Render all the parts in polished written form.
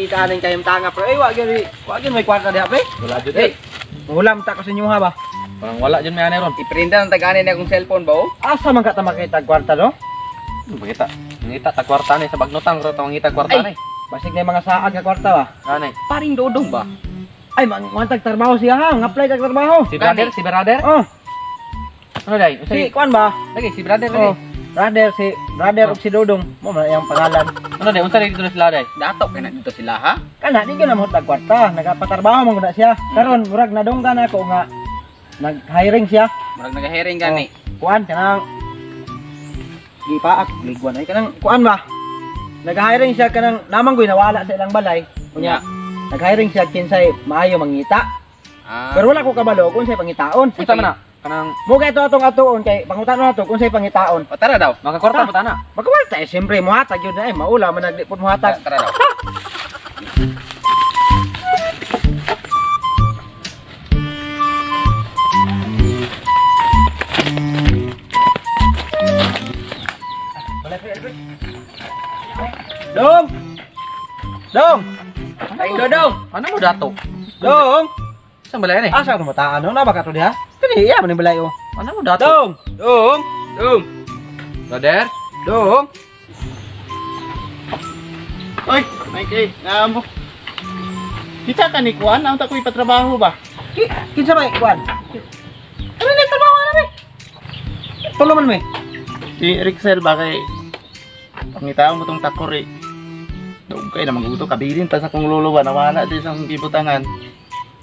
Pangita aning kayong tanga pero ay wa gyud may kwarta diha pre. Wala jud eh. Muhulam ta ko sa inyo ha ba? Parang wala jud may anay ron. Iprinta ng tagani na akong cellphone ba oh? Asa man ka ta makita kwarta no? Mangita. Mangita ta kwarta ni sa bagnotang ro ta mangita kwarta ni. Basig na yung mga saag nga kwarta ba? Anay. Paring dodong ba? Ay mangwantag trabaho siya ha, ng-apply tag trabaho. Si brother, si brother. Oh. Ano dai? Si kuan ba? Lagi si brother lagi. Oh. Brother si brother ug si Dodong. Mo man iyang pangalan. Ano dai? Unsa dito na sila dai? Dato kay na dito sila ha? Kana di gyud na mahutag kwarta, nagapatrabaho man gud na siya. Karon murag nadunggan ako nga nag-hiring siya. Murag nag-hiring gani. Oh, kuan kanang gipaak ligwan ay kanang kuan ba? Nag-hiring siya kanang namang goy nawala sa ilang balay. Unya nag-hiring siya kinsay maayo mangita. Ah. Pero wala ko kabalo kung say pangitaon. Unsa man na? Kanang mo kay ato atong atuon kay pangutan na to kung say pangitaon. O tara daw. Makakwarta pa ta na. Makakwarta eh siyempre muhatag yun na eh maula man nagdipon muhatag. Tara daw. Dong. Dong. Ay Dodong. Ano mo dato? Dong. Sa balay ni? Asa to mataan no na baka to diha? Kani iya man ni balay oh. Ano mo dato? Dong. Dong. Dong. Brother? Dong. Oy, Mikey, naamo. Kita ka ni Kuan, ang ta ko ipatrabaho ba? Kinsa may Kuan? Ano ni trabaho na may? Tulo man may. Si Rixel ba kay pangitaon mo tong takore. Dog kay na maguto kabilin pa sa kong lolo ba nawala di sa akong gibutangan.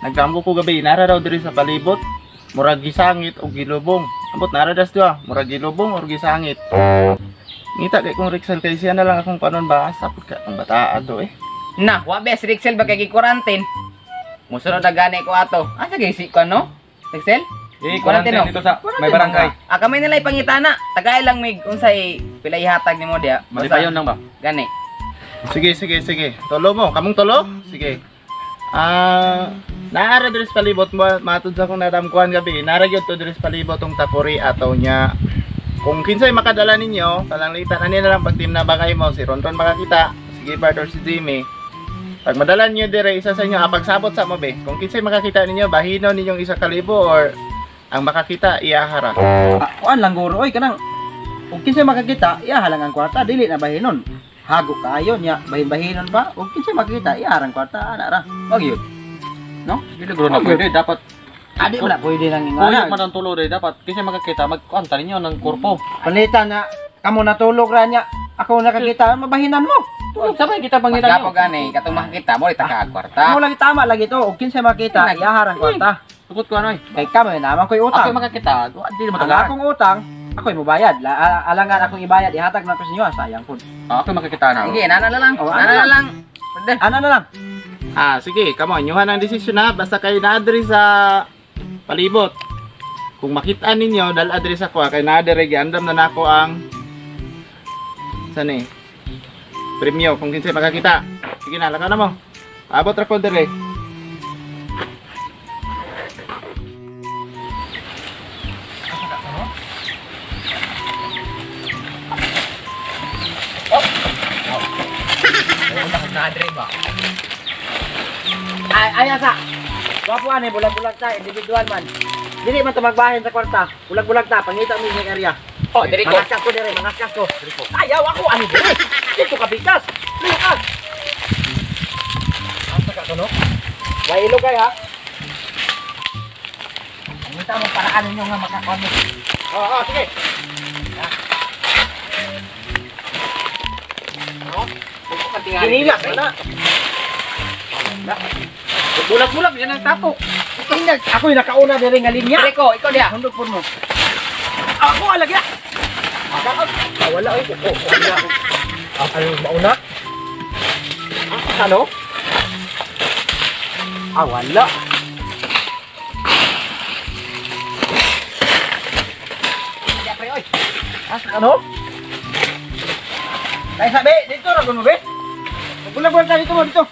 Nagkampo ko gabi nara raw diri sa palibot. Murag gisangit og gilubong. Ambot nara das duha, murag gilubong or gisangit. Ngita kay kong Rixel kay siya na lang akong panon ba sapot ka ang bataan do eh. Na, wa bes Rixel ba kay gi-quarantine? Musunod na gani ko ato. Asa kay si kuan no? Rixel? Eh, quarantine dito sa may barangay. Ah, kami nila ipangitana. Tagay lang mig unsay pila ihatag nimo diha. Malipayon lang ba? Gani. Sige, sige, sige. Tulo mo, kamong tulo? Sige. Ah, naara diri sa palibot mo matud sa akong nadamkuan gabi. Naara gyud to diri sa palibot tong takuri ataw niya. Kung kinsay makadala ninyo, palanglitan ani na lang pag team na ba kayo mo, si Ronron makakita, si Gibart or si Jimmy. Pag madala niyo dire isa sa inyo, pagsabot sa mo be. Kung kinsay makakita ninyo, bahino ninyong 1,000 or ang makakita iyahara. Kuan lang guro oy kanang ug kinsay makakita iyaha lang ang kwarta dili na bahinon. Hago kaayo nya bahin-bahinon pa ug kinsay makakita iyaha ang kwarta ana ra. Wag yun. No? Dili guro na pwede dapat Adi man na pwede lang Kung ingana. man ang tulo dai dapat kinsay makakita magkuan ta ninyo ng korpo. Panlitan na kamo natulog ra nya ako nakakita mabahinan mo. Tulog sabay kita pangita Pagdapo niyo. gani katong makakita mo ritaka kwarta. Mo lagi tama lagi to ug kinsay makita iyaha ang kwarta. Tugot ko ano eh. Kay kamo naman koy utang. Ako makakita, di mo Ang tagaan. akong utang, ako'y mubayad. Alangan akong ibayad, ihatag na ko sa inyo, sayang po. Ako makakita na. Sige, nana na lang. Oh, Nana na lang. Brother. Ana na lang. Ah, sige, come on, nyuhan ang desisyon na basta kayo na diri sa palibot. Kung makita ninyo, dal adres ako kay naa diri giandam na nako ang saan eh? Premyo kung kinsay makakita. Sige na, lakaw na mo. Abot ra ko diri. Ba? Ay, ay asa. Wapo ani bulag-bulag ta, individual man. Dili man ta magbahin sa kwarta. Bulag-bulag ta, pangita mi sa area. Oh, diri ko. Mangaskas ko diri, mangaskas ko. Ayaw ako ani diri. Dito ka bigas. Luyo ka. Asa ka kuno? Way ilog kay ha. Pangita mo paraan ninyo nga makakuan mo. Oo, oh, sige. Kinilas na. Bulag-bulag yan ang tapo. Tingnan, ako'y nakauna diri nga linya. Diri ko, ikaw diha. Hundog po mo. Ako alagya. Ah, wala oy. Oh, wala. Ah, ano mauna? Ah, ano? Ah, wala. Diha pre oy. Ah, ano? Kay sabi, dito ra mo be. Bulag-bulag ta dito mo dito.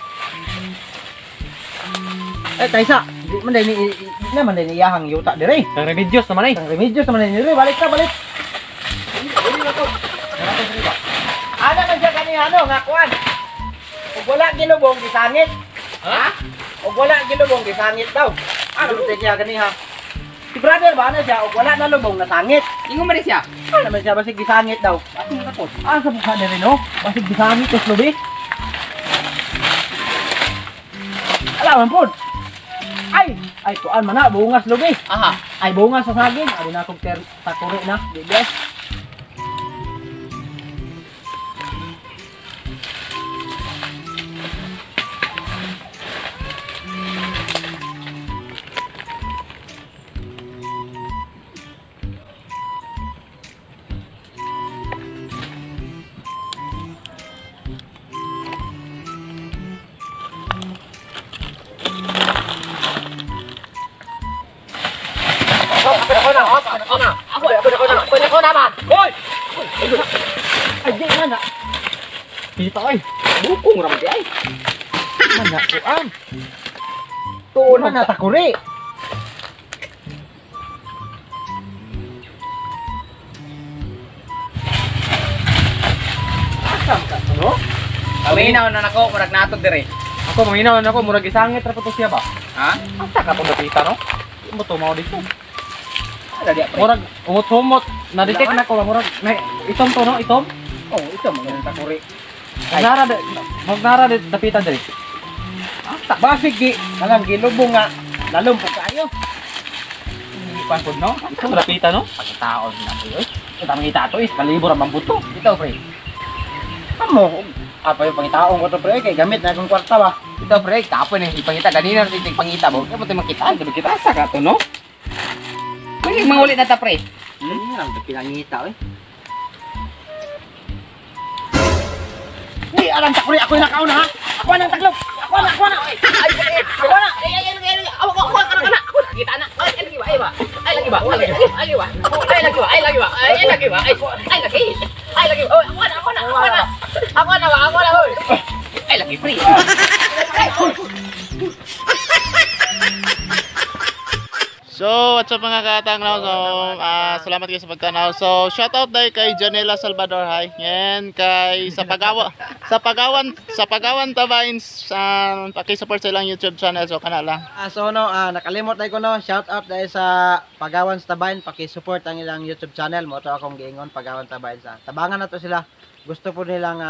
Eh, Taysa, di man dai ni di na man dai ni iyahang yuta dire. Ang remedios naman eh. Ang remedios naman ni dire, balik ta, balik. Dili na to. Ana man siya kani ano nga kuan. Ug wala gilubong gisangit. Ha? Ug wala gilubong gisangit daw. Ano ba siya ganiha? Si brother ba na siya ug wala na lubong nasangit. Ingon man siya. Ano man siya basig gisangit daw. Asa mo tapos? Ah, sa mukha na rin, no? Basig gisangit tos lubi. Alaman po. Ay, ay tuan man na bungas lubi. Aha. Ay bungas sa saging. Ari na akong takuri na, di ba? Ako na ba? Hoy! Ay, di man na. Kita oy. Bukong ra man di ay. Man na tuan. Tuon man na takuri. Asam ka to, no? Paminaw na nako, murag natod dire. Ako maminaw na ako murag gisangit ra pa to siya ba. Ha? Asa ka tong dapita no? Di mo tumaw dito. Ada dia pre. Murag umot-humot na detect na ko ba murag may itom to no itom. Oh, ito mga takuri. Ay. Nara de, nara de dapitan diri. Asa? Basig gi, kanang gilubong nga nalumpog kaayo. Hindi pa pod no. Ito dapitan no. Pagkataon na pre. Oy. Ito mga itato is palibor ang mambuto. Ito pre. Amo, apa yung pangitaong ko to pre kay gamit na akong kwarta ba. Ito pre, kapoy na ipangita ganina ra tig pangita ba. Kaya mo tayo makitaan, sabi kita asa ka to no? Pwede mangulit na ta pre. Hmm, ang pinangita eh. Di alam takuri ako yung nakauna ha. Ako nang taglog. Ako na, ako na. Ay, ay, ako na. Ay, ay, ay, ay, ako, ako, ako, ako, ako, kita na. Ay, lagi ba, ay ba. Ay, lagi ba, ay, lagi ba. Ay, lagi ba, ay, lagi ba. Ay, lagi ba, ay, ay, lagi. Ay, lagi. Oh, ako na, ako na, ako na. Ako na, ako na, hoy. Ay, lagi pre. So, what's up mga katanglaw? So, salamat kayo sa pagtanaw. So, shoutout dahil kay Janela Salvador. Hi. Yan, kay sa Pagawan Tabains. Paki-support sa ilang YouTube channel. So, kana lang. So no, nakalimot na ko no, shout out dahil sa Pagawan Tabain, paki-support ang ilang YouTube channel mo to akong giingon Pagawan Tabain sa. Tabangan na to sila. Gusto po nilang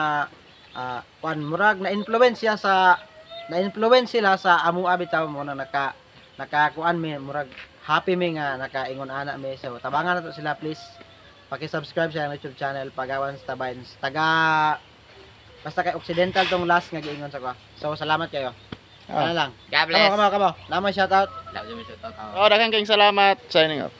kuan murag na influence siya sa na-influence sila sa amo bitaw mo na nakakuan mi murag happy mi nga nakaingon ana mi. So tabangan na to sila please. Paki-subscribe sa YouTube channel Pagawan Tabain. Taga basta kay Occidental tong last nga giingon sa ko. So salamat kayo. Ano lang. God bless. Kamo, kamo, kamo. Naman shout out. Love you, shout out. Oh, daghang kayong salamat. Signing off.